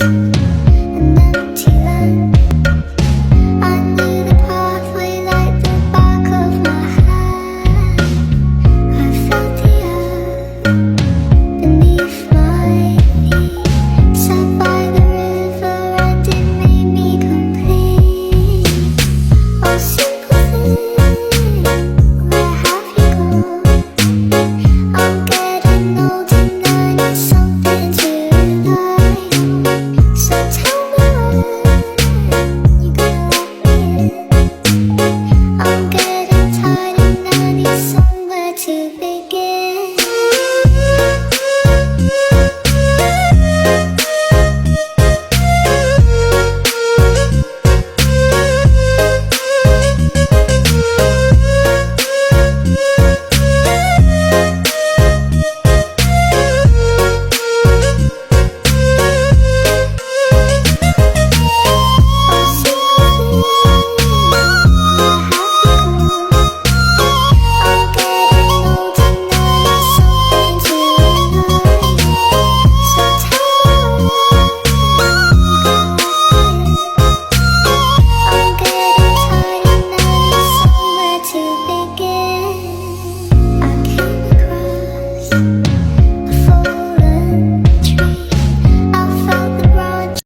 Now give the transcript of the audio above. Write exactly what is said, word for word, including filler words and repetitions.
An empty land. I knew the pathway like the back of my hand. I felt the earth beneath my feet. Sat by the river and it made me complete. Oh, simple thing, where have you gone? I'm getting old and I need something to rely on. So tell me when you gonna let me in. I'm getting tired and I need somewhere to begin.